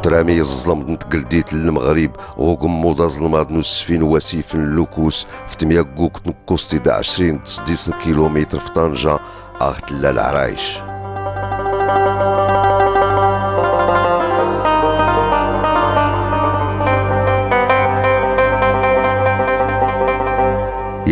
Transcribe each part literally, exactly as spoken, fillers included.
Trami iẓẓlem n tgldit n lmɣrib ɣ ugmmuḍ aẓlmaḍ n usfin wasif n lukus f tmyaggugt n kuẓt d ɛcrin d sḍis n kilumitr f ṭanja aɣ tlla lɛrayc.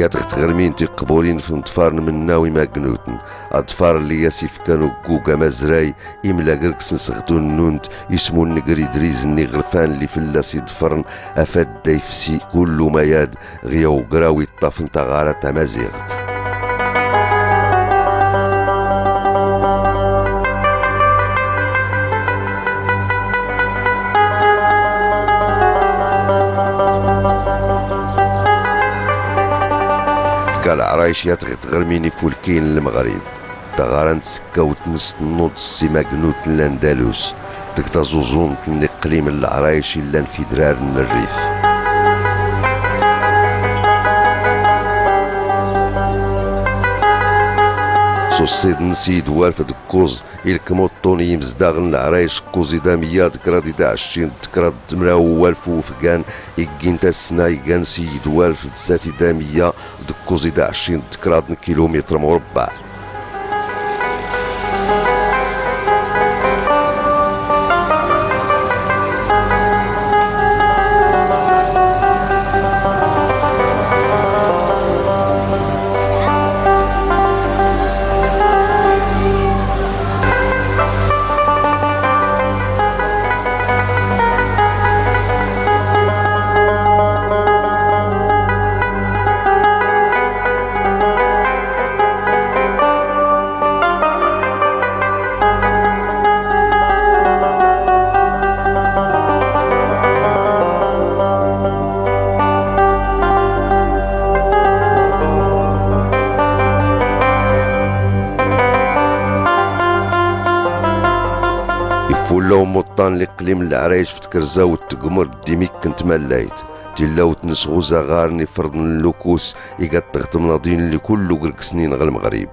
Yat ɣ tɣrmin tiqburin f nḍfar n mnnaw imagnutn, aḍfar lli as ifkan uggug amazray imla grks n sɣtun nnunt ismun ngr idriz n iɣrfan lli fllas iḍfrn afad da ifsi kullu mayad ɣ yawgraw iṭṭafn taɣara tamaziɣt. Tga lɛrayc yat ɣ tɣrmin ifulkin n lmɣrib. Taɣara n tskawt n s tnnuḍ s imagnut n landalus, tg taẓuẓunt n iqqlim n lɛrayc illan f idrar n rrif. S uṣṣid n syd walf d kuẓ, ilkmuṭṭu n yimzdaɣ n lɛrayc kuẓ id amya d kraḍ id ɛccin d kraḍ d mraw walf ufgan, iggin tassna igan syd walf d sat id amya d kuẓ id ɛccin d kraḍ n kilumitr murbaɛ. Iffulla umuṭṭan n liqqlim n lɛrayc f tkerzawt n tgmrt d imikk n tmallayt, tillawt n sɣuzaɣar n ifrḍn n lukus iga ṭṭɣ tmnaḍin lli kullu grg snin ɣ lmɣrib.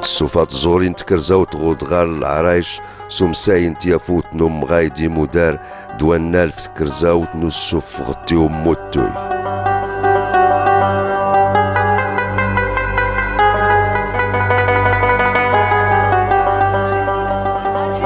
Tsufa tẓuri n tkerzawt ɣ udɣar n lɛrayc s umsay n tyafut n umɣay d imudar d wannal f tkerzawt n usuffɣ d tiwmuttuy.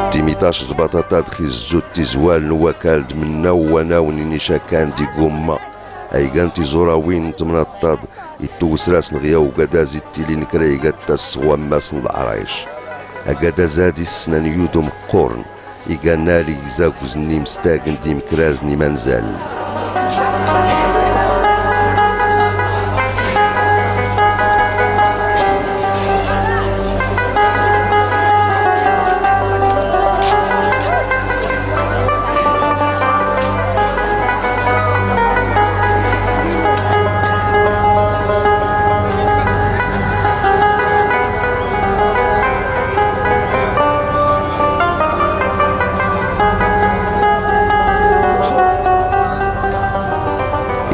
Timitac d baṭaṭa d xizzut tizwal n wakal d mnnaw wanaw n inicakan d igumma. Aygan tiẓurawin n tmnaṭṭaḍ ittwsrasn ɣ yawgadaz ittilin kra igattas ɣ wammas n lɛrayc. Agadaz-ad issnan yud umqqurn iga nal igzagz n imstagn d imkraz n imanzaln.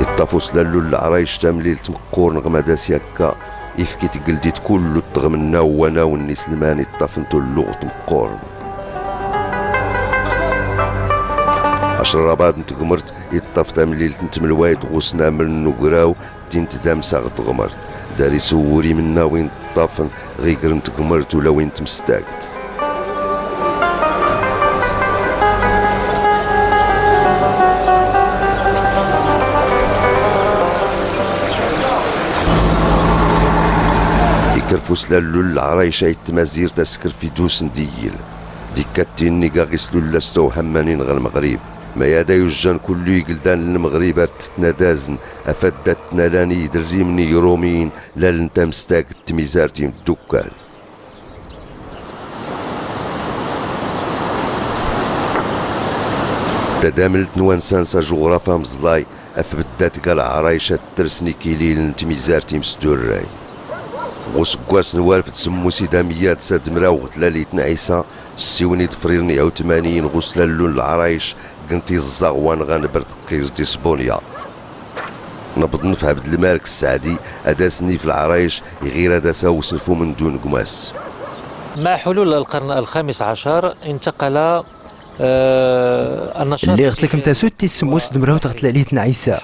Iṭṭaf uslallu n lɛrayc tamlilt meqqurn ɣ mad as yakka ifki tgldit kullu ṭṭɣ mnnaw wanaw n islman iṭṭafn tulluɣt meqqurn. Acrrabad n tgmrt iṭṭaf tamlilt n tmlwayt ɣ usnamr n ugraw tint d amsaɣ n tɣmrt. Dar iswwr imnnaw inṭṭafn ɣ igr n tgmrt ula win tmstagt. Ikr f uslallu n lɛrayc ayt tmazirt askr f idus n diyyl. D ikkattinn iga ɣ islullas tawhammanin ɣ lmɣrib. Mayad ayujjan kullu igldan n lmɣrib ar ttnadazn afad da ttnalan i idrrim n irumiyin lal n tamstagt d tmizart imddukkal. Tadamlt n wansan s ajuɣraf amẓlay af bddat ga lɛrayc ad trsn ikililn n tmizart imsdurray. Ɣ usggwas n walf d smmud id amyad s ad mraw ɣ tlalit n ɛisa, ssiwn iḍfrir n iɛutmaniyin ɣ uslallu n lɛrayc gn tiẓẓa ɣ wanɣa n brtqqiẓ d isbunya. Nbḍ nfhbd lmalk ssaɛdi ad as nif lɛrayc iɣir ad as awsn f umndun gmas. مع حلول القرن الخامس عشر انتقل Lliɣ tlekmta sut tis semmus d mraw tɣ tlalit n ɛisa.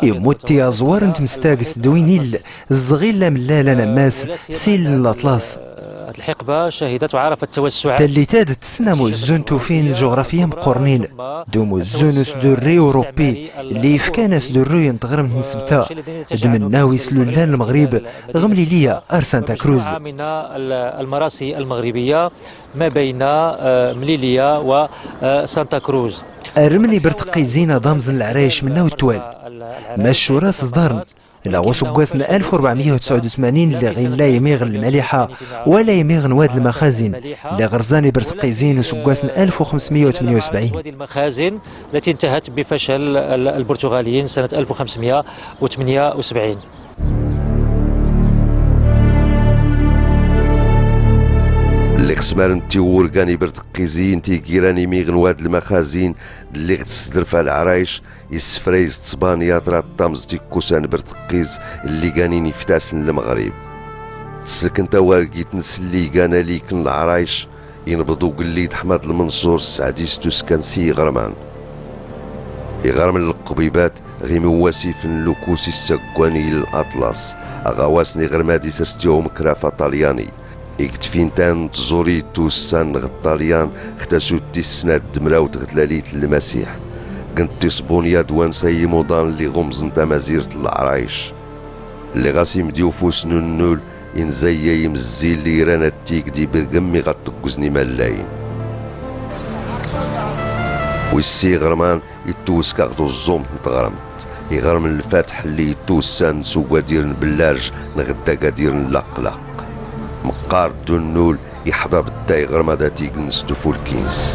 Immut i aẓwar n tmestagt d win ill zɣil amllal anammas s ill n laṭlas. Tallit-ad tessn amuzzun tufin n lǧuɣrafya mqqurnin d umuzzun n usdurri urupi lli ifkan asdurruy n tɣrmt n sbta d mennaw islullan lmeɣrib ɣ mliliya ar santa cruz. Rrmn ibrtqqizin ad amẓn lɛrayc mnnaw ttwal mac ur as ẓḍarn. Lɣ usggwas n alf u rbɛmya u tesɛud u tmanin lliɣ illa imiɣ n lmaliḥa wala imiɣ n wad lmaxazin lliɣ rzan ibrtqqizin usggwas n alf u xmsmya u tmnya u sbɛin. التي انتهت بفشل البرتغاليين سنة ألف وخمسمية وثمانية وسبعين. Lliɣ smar n tiwurgan ibrtqqizin tigiran imiɣ n wad lmaxazin lliɣ tsdrf a lɛrayc. Issfra-is d sbanya tra ṭṭamẓ tikkusan brtqqiz lli ganin iftas n lmɣrib. Tslkn tawargit-ns lli gan alik n lɛrayc. Inbḍ ugllid ḥmad lmnṣur sɛd-is tuskan s iɣrman. Iɣrm n lqbibat ɣ imiwasif n lukus issagwan i laṭlas. Aɣawas n iɣrm ad isrs tiɣ umkraf aṭalyani. Ig tfintan n tẓuri d-tuwssan ɣ ṭṭalyan ɣ tasut tis snat d mrawt ɣ tlalit n lmasiḥ. Gn tiṣbunya d wansa imuḍan lli ɣumẓn tamazirt n lɛrayc. Lli ɣas imdi ufus n unnul inzayya imzzil lli iran ad tig d ibrgm iɣ ad ṭggzn imallayn. Wis iɣrman ittwska ɣ tuẓẓumt n tɣrmt. Iɣrm n lfatḥ lli ittwssan s ugadir n bllarj nɣ ddagadir n laqlaq. Mqqar d unnul iḥḍa btta iɣrm ad atign s dufulk-ins.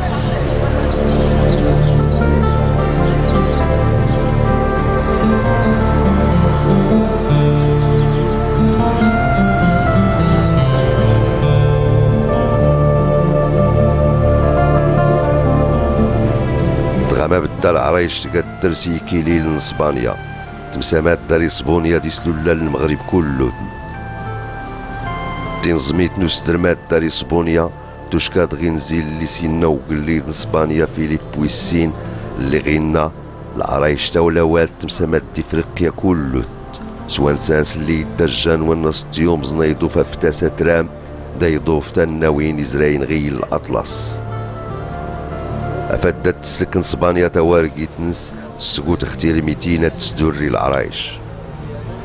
Dɣa ma btta lɛrayc tga trs i ikilil n sbanya. Tmsamat dar isbunya d islullal n lmɣrib kullutn. Tinẓmit n usdrmat dar isbunya tucka dɣ inzil lli s inna ugllid n sbanya filip wis sin lli ɣ inna lɛrayc tawlawalt tmsamat d ifriqya kullut. S wansa-ns lli ittajjan wanna s tyumẓn a iḍuf aftas atram da iḍuf tannawin izrayn ɣ ill aṭlas. Afad da tslkn sbanya tawargit-ns tsgut ɣ tirmitin ad tsdurri lɛrayc.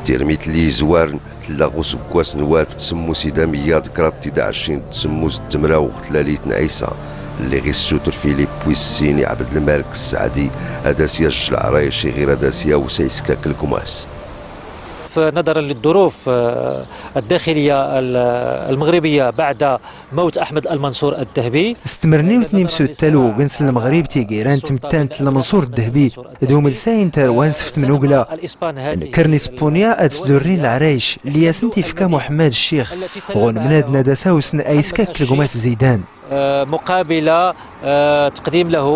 Tirmit lli izwarn tlla ɣ usggwas n walf d semmus id amyad kraḍt id ɛcrin d semmus d mraw ɣ tlalit n ɛisa lli ɣ issutr filip wis sin iɛbd lmalk ssaɛdi ad as yajj lɛrayc iɣir ad as yaws a iskak lgmas. نظرا للظروف الداخلية المغربية بعد موت أحمد المنصور الذهبي. S tmrniwt n imsuttal n ugens n lmeɣrib tigiran tmettant n lmenṣur ddehbi d umelsay n tarwa n sft n ugla nkren ispunya ad sdurrin lɛrayc lli asn-t-ifka muḥemmad ccix ɣ unmnad n ad as-awsn a iskak lgmas zidan. مقابل تقديم له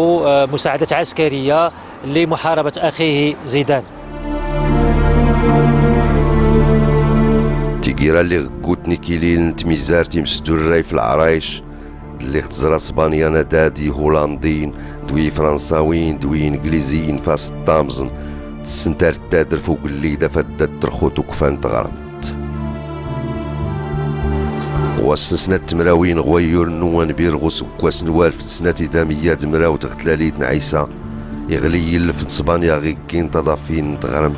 مساعدات عسكرية لمحاربة أخيه زيدان. Tigira lliɣ ggutn ikilil n tmizart imsdurray f lɛrayc d lliɣ tẓra sbanya n adad ihulandiyn d wi ifransawin d wi ingliziyn fas ṭṭamẓn tsntar ttadr f ugllid afad da trxu tukfa n tɣrmt. Ɣwas snat tmrawin ɣ wayyur n wanbir ɣ usggwas n walf d snat id amyad mraw d ɣ tlalit n ɛisa iɣli yilf n sbanya ɣ iggi n taḍafin n tɣrmt.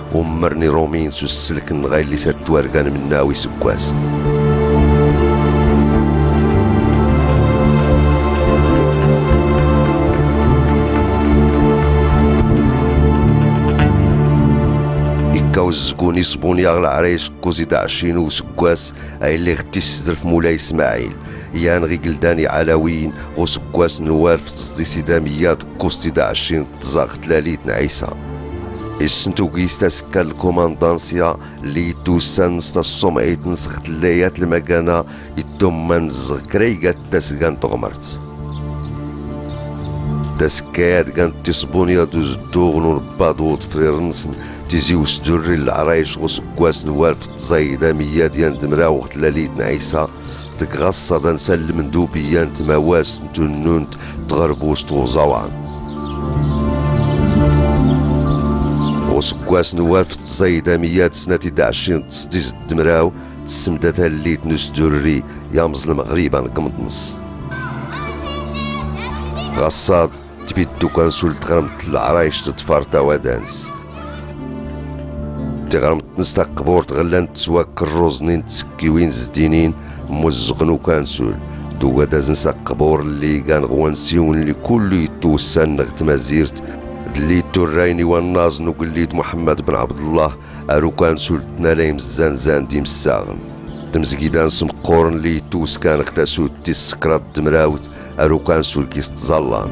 Ummrn irumiyn s usslk n ɣaylis ad twargan mnnaw isggwas. Ikka uzzgun isbunya ɣ lɛrayc kkuẓ id ɛcrin n usggwas a illi ɣ t-issdrf mulay smaɛil yan ɣ igldan iɛalawiyn ɣ usggwas n walf tẓḍis id amyad kkuẓt id ɛcrin d tẓa ɣ tlalit n ɛisa. Issn tugist askka n lkumandansya lli ittwssan s taṣṣumɛit-ns ɣ tlayat lmagana ittumman zɣ kraygat tasga n tɣmrt. Taskka-ad gant tiṣbunya d uzduɣ n unbbaḍ uḍfrir-nsn tizi usdurri n lɛrayc ɣ usggwas n walf tẓa id amyad yan d mraw ɣ tlalit n ɛisa. Tg ɣaṣṣad ansa n lmendubiyya n tmawas n tunnunt tɣerbust uẓawan. Usggwas n walef tẓayda miyya d snat d ɛcrin d sḍis d mraw, tssmda tallit n usdurri yamẓ lmɣrib anegmḍ-ns. Ɣaṣṣad tbiddu kan sul tɣrmt n lɛrayc tḍfar tawada-ns. Tiɣrmt-ns taqburt ɣllant swa krruẓnin d tskkiwin zdinin mmuzẓɣn ukansul d ugadaz-ns aqbur lli igan ɣ wansiwn lli kullu ittwssan ɣ tmazirt, d lli itturrayn i wannaẓ n ugellid muḥmmad bn ɛbdllah, ar ukansul tnala imzzanzan d imssaɣn. Tmzgida-ns mqqurn lli ittwskan ɣ tasut tis skraḍ d mrawt, ar ukansul gis tẓallan.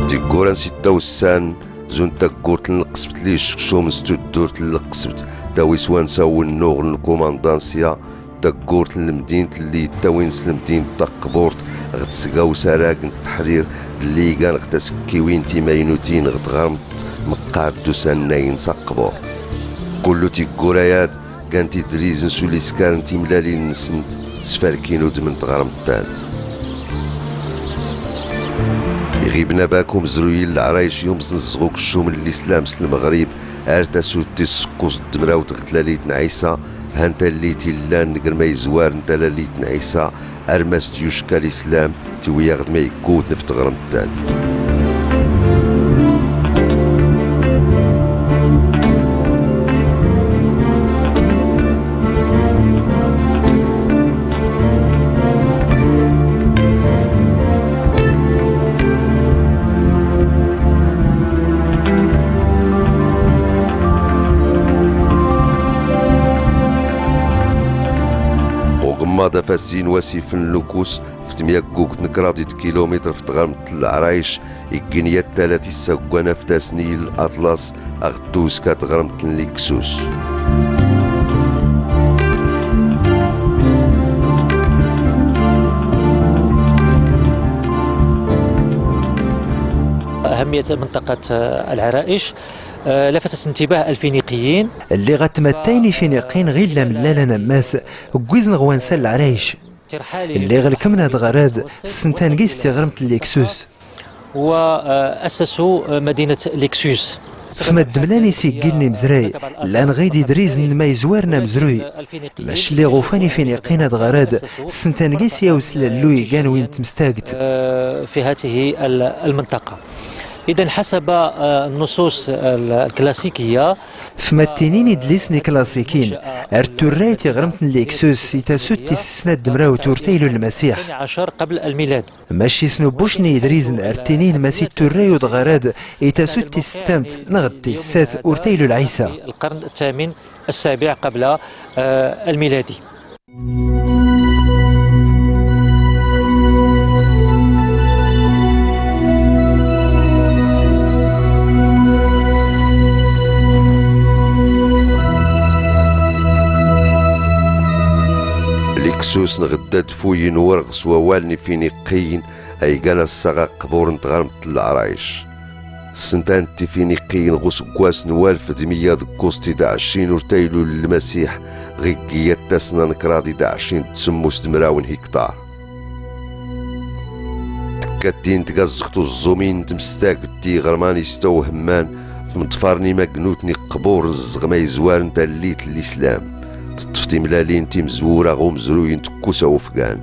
Tiggura n sitta ussan, zun taggurt n lqsbt lli ickcumn s tuddurt n lqsbt, tawi s wansa wennuɣ n lkumandansya, taggurt n lmdint lli ittawin s lmdint taqburt ɣ tsga usarag n ttḥrir, d lli igan ɣ taskkiwin timaynutin ɣ tɣrmt mqqar d usannayn s aqbur. Kullu tiggura-yad gant idrizn s uliskar n timlalin-nsnt, sfalkin udm n tɣrmt-ad. Iɣibn abak umzruy n lɛrayc yumẓn zɣ ukcum n lislam s lmɣrib, ar tasut tis skkust d mrawt ɣ tlalit n ɛisa, han tallit illan gr ma izwar n talalit n ɛisa, armas tyucka lislam, tiwi aɣ d ma iggutn f tɣrmt-ad. Ugemmaḍ afasi n wasif n lukus, f tmyaggugt n kraḍ d kilumitr f tɣrmt n lɛrayc, iggin yat talat issaggan aftas n yil aṭlas, aɣ d tuska tɣrmt n liksus. أهمية منطقة العرائش، آه، لفتت انتباه الفينيقيين. Lliɣ atmattay n ifiniqin ɣ illam n lala n ammas, ggwizn ɣ wansa n lɛrayc. Lliɣ lkmn ad ɣrad, ssntan gis tiɣrmt n liksus. وأسسوا مدينة لكسوس. F maddmlan isiggilen imzray, llan ɣid idrizn n ma izwarn amzruy. Mac lliɣ ufan ifiniqin ad ɣrad, ssntan gis yawslal llu igan win n tmstagt. في هذه المنطقة. إذن حسب النصوص الكلاسيكية. F mattinin idlisn iklasikin, ar turray tiɣrmt n liksus i tasut tis snat d mrawt ur taylu n lmasiḥ. عشر قبل الميلاد. Mac isn ubbucn n idrizn ar ttinin mas itturray udɣarad i tasut tis ttamt nɣ d tis sat ur taylu n lɛisa. القرن الثامن السابع قبل، آه، الميلادي. Liksus nɣ ddad fuyin wrɣ s wawal n ifiniqiyin, ay gan assaɣ aqbur n tɣrmt n lɛrayc. Ssntan tifiniqiyin ɣ usggwas n walf d miyya d kuẓt d ɛcrin ur taylu n lmasiḥ, ɣ iggi yat tasna n kraḍ d ɛcrin d smmust d mraw n hiktar. Tkattin tgazɣt uẓẓumin n tmstagt d tiɣrman istawhmman f mḍfar n imagnut n iqburen zɣ ma izwar n tallit n lislam, tṭṭf timlalin timzwura ɣ umzruy n tkusa ufgan.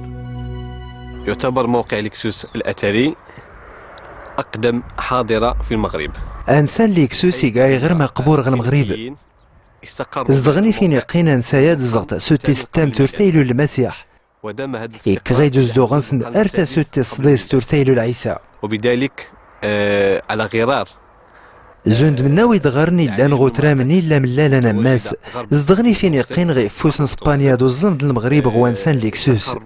يعتبر موقع لكسوس الأثري أقدم حاضرة في المغرب. Ansa n liksus iga iɣrm aqbur ɣ lmɣrib. Zedɣen ifiniqin ansa-yad zɣ tasut tis ttamt ur taylu n lmasiḥ. Ikkɣ-id uzduɣ-nsn ar tasut tis sḍist ur taylu n lɛisa. وبذلك، آه، على غرار Zund mnnaw idɣarn illan ɣ utram n illam n lala n ammas, zedɣen ifiniqin ɣ iffus n Spanya d uẓlm d lmɣrib ɣ wansa n liksus.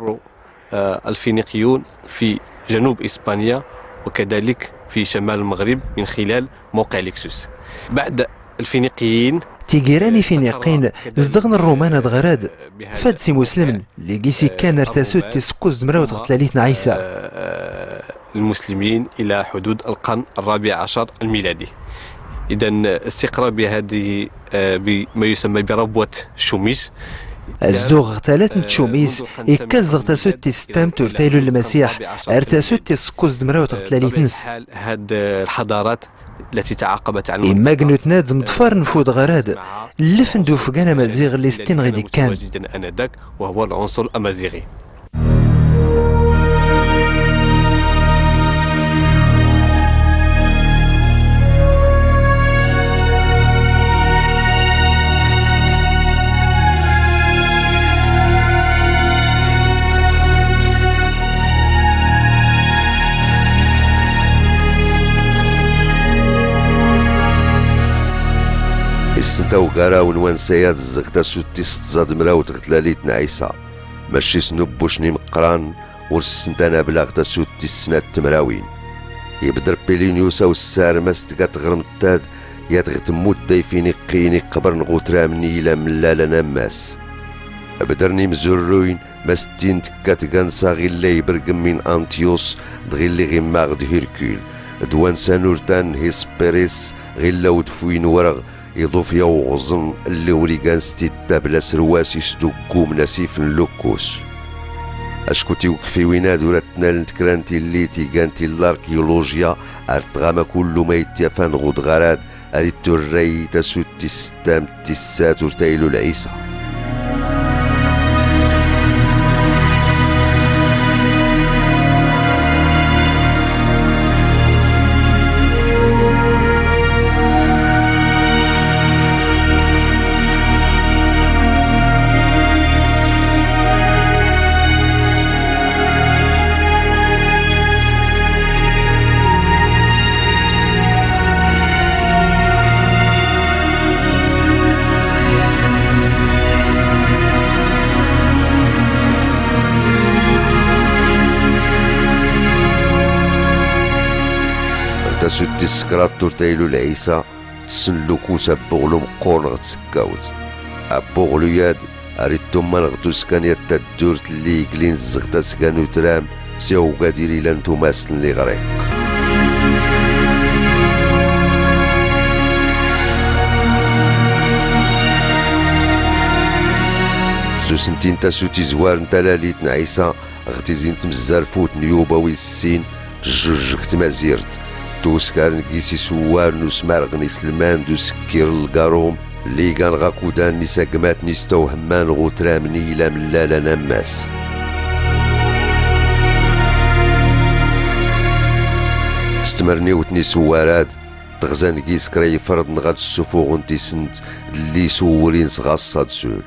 آه، الفينيقيون في جنوب إسبانيا وكذلك في شمال المغرب من خلال موقع لكسوس. بعد الفينيقيين. Tigiran ifiniqqin zdɣ n rruman ad ɣrad fad s imuslmn lli gis ikkan ar tasut tis kkuẓ d mrawt ɣ tlalit n ɛisa. المسلمين إلى حدود القرن الرابع عشر الميلادي. إذن استقرار بهذه، آه، بما يسمى بربوة شوميس. Azduɣ ɣ talat n tcumis ikka zdɣ tasut tis ttamt ur taylu n lmasiḥ ar tasut tis kkuẓ d mrawt ɣ tlalit ns. هاد الحضارات التي تعاقبت على المنطقة. Immagn utnad mḍfar n fud ɣrad llf n d ufgan amaziɣ lli s ttin ɣ id ikkan. آنذاك وهو العنصر الأمازيغي. Issnta ugaraw n wansay ad zzɣ tasut tis tẓa d mrawt ɣ tlalit n ɛisa. Macci s nubbuc n imeqqran ur ssntan ablaɣ tasut tis snat tmrawin. Ibdr pilinyus awssar ma s tga tɣrmt tad yad ɣ tmmut da ifiniqqin iqbr n ɣ utram n ilam n lalan ammas. Bdr n imzurruyn ma s ttin tkka tgansa ɣ illa ibrgm min antyus d ɣ illa iɣimmaɣ d hirkul d wansa n urtan n hisperis ɣ illa udfwi n wrɣ iḍuf yawɣẓn lli ɣ urigan s tidda bla srwas isduggum n asif n lukkus. Acku tiwkfiwin ad ur ad tnalnt kra n tillit igan tilla arkilužya ar tɣama kullu ma ityafan ɣ udɣarad ar itturray tasut tis ttamt tis sat ur taylu n ɛisa. Tasut tis kraḍt ur taylu n ɛisa tss n lukus abbuɣlu mqqurn ɣ tskawt. Abbuɣlu yad ar ittumman ɣ tuskan yad taddurt lli iglin zzɣ tasga n utram s iwgadir ilan tumas n liɣriq. Zusntin tasut izwar n talalit n ɛisa ɣ tizi n tmzzarfut n yuba wis sin tjjujj ɣ tmazirt. Tuskar n gis iswwar n usmarɣ n islman d uskir n lgarum lli igan ɣ akudan n isagmatn istawhmman ɣ utram n ilam n lalan ammas. S tmrniwt n iswwar ad tɣza n gis kra ifrḍn ɣad ssufuɣn tisnt d lli iswwrin s ɣaṣṣa d sul.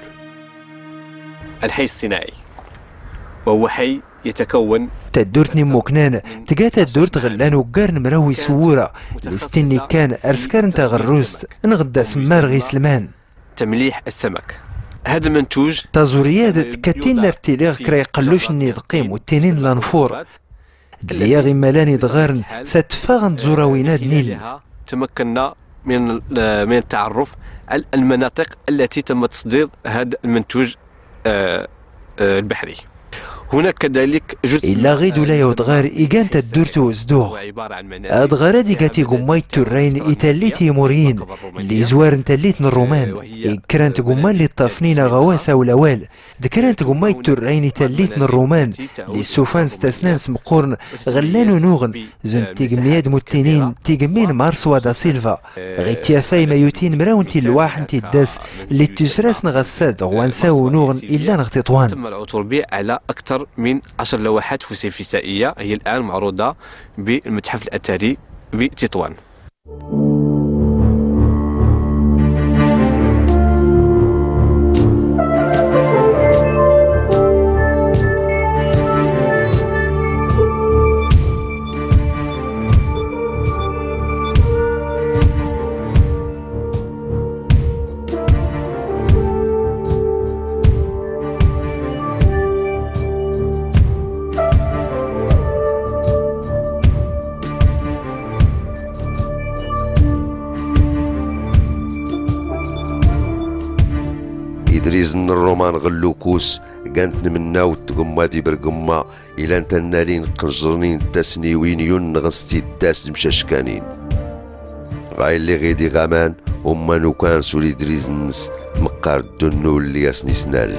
الحي الصناعي وهو حي يتكون. Taddurt n immuknan tga taddurt ɣ llan uggar n mraw iswwura lli s ttin ikkan ar skarn taɣrrust nɣ dd asmmar ɣ islman. تمليح السمك. هاد المنتوج. Taẓuri ad tkka tinna ar tili ɣ kra iqqllucn n idqqi muttinin n lanfur. D lli aɣ immalan idɣarn s ad ffɣn tẓurawin ad n ill. تمكنا من، من التعرف على المناطق التي تم تصدير هذا المنتوج، آه، آه، البحري. هناك كذلك جزء. Illa ɣid ulay awdɣar igan taddurt n uzduɣ. Adɣar ad iga tigumma itturrayn i tallit n imuriyin lli izwarn tallit n rruman, ig kra n tgumma lli ṭṭafnin aɣawas awlawal d kra n tgumma itturrayn i tallit n rruman lli ssufan s tasnans mqqurn ɣ llan unuɣn. Zunt tigmmi ad muttinin tigmmi n marswa da silva ɣ ityafay ma yutin mraw n tillwaḥ n tiddas lli ttusrasn ɣ assad ɣ wansa unuɣn illan ɣ tiṭwan. تم العثور به على أكثر من عشر لوحات فسيفسائية، هي الآن معروضة بالمتحف الأثري بتطوان. Idrizen n rruman ɣ llukus, gan tnmnawt tgmma d ibrgmma, ilan tannalin qnjrnin d tasniwin yunɣn s tiddas d mcackanin. Ɣa illi ɣid iɣaman, umman ukan s ul idriz nns, mqqar ddunnu lli asn isnal.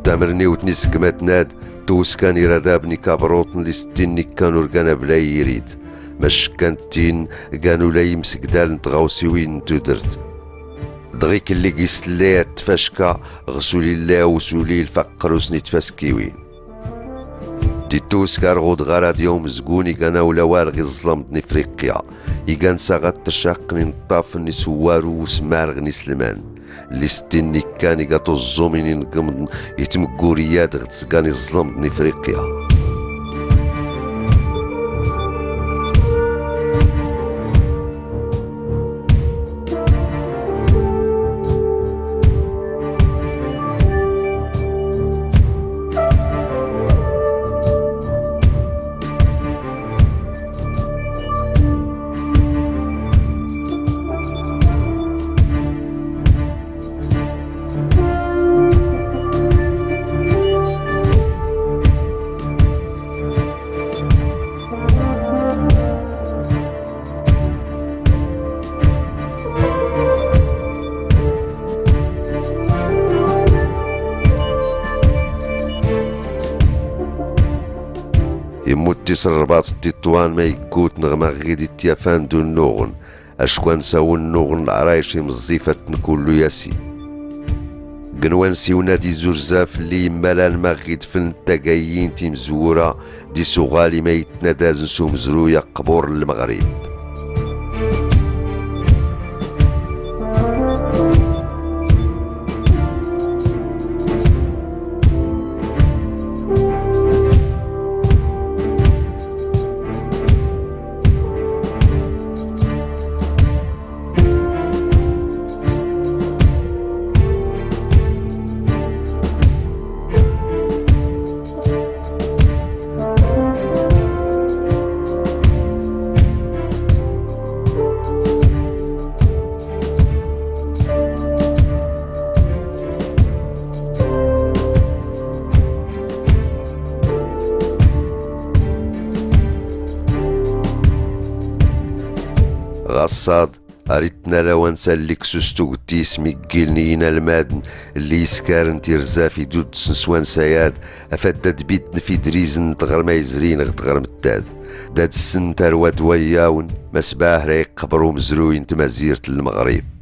Tamrniwt n isgmatnad, tws kan iradab n ikabrutn lli stinni kan urgan ablay irid. Mac kan tin, gan ulay imsgdal n tɣawsiwin n tudrt. Dɣi klli gis tllayat tfacka, ɣ sulilla usulil faqrus n itfaskiwin. Di tws kar ɣud ɣarad yawm zgun igan awlawal ɣ iẓẓamd n ifriqya. Igan saɣat tcaqn n ṭṭafn n iswwaru usmarɣ n islman. Lli stinni kan iga tuẓẓumin inggmḍn itmgguriyad ɣ tsgan iẓẓamd n ifriqya. Immutis rrbaṭ n tiṭṭwan ma iggut nɣ ma ɣid ityafan d unnuɣn. Acku ansaw unnuɣn lɛrayc imẓẓifat n kullu yasi. Gnwan siwna d izurzaf lli immalan ma ɣid fln tagayyin timzwura d isuɣal i ma itnadazn s umzruy aqbur n lmɣrib. Ɣaṣṣaḍ, ar itnal awansa n liksus tugdi ismiggiln i yinalmadn lli iskarn tirzaf idudsn s wansayad, afad ad bidn f idrizn n tɣrma izrin ɣ tɣrmttad. Dad ssn tarwa d wayyawn, masbahra iqbr umzruy n tmazirt n lmɣrib.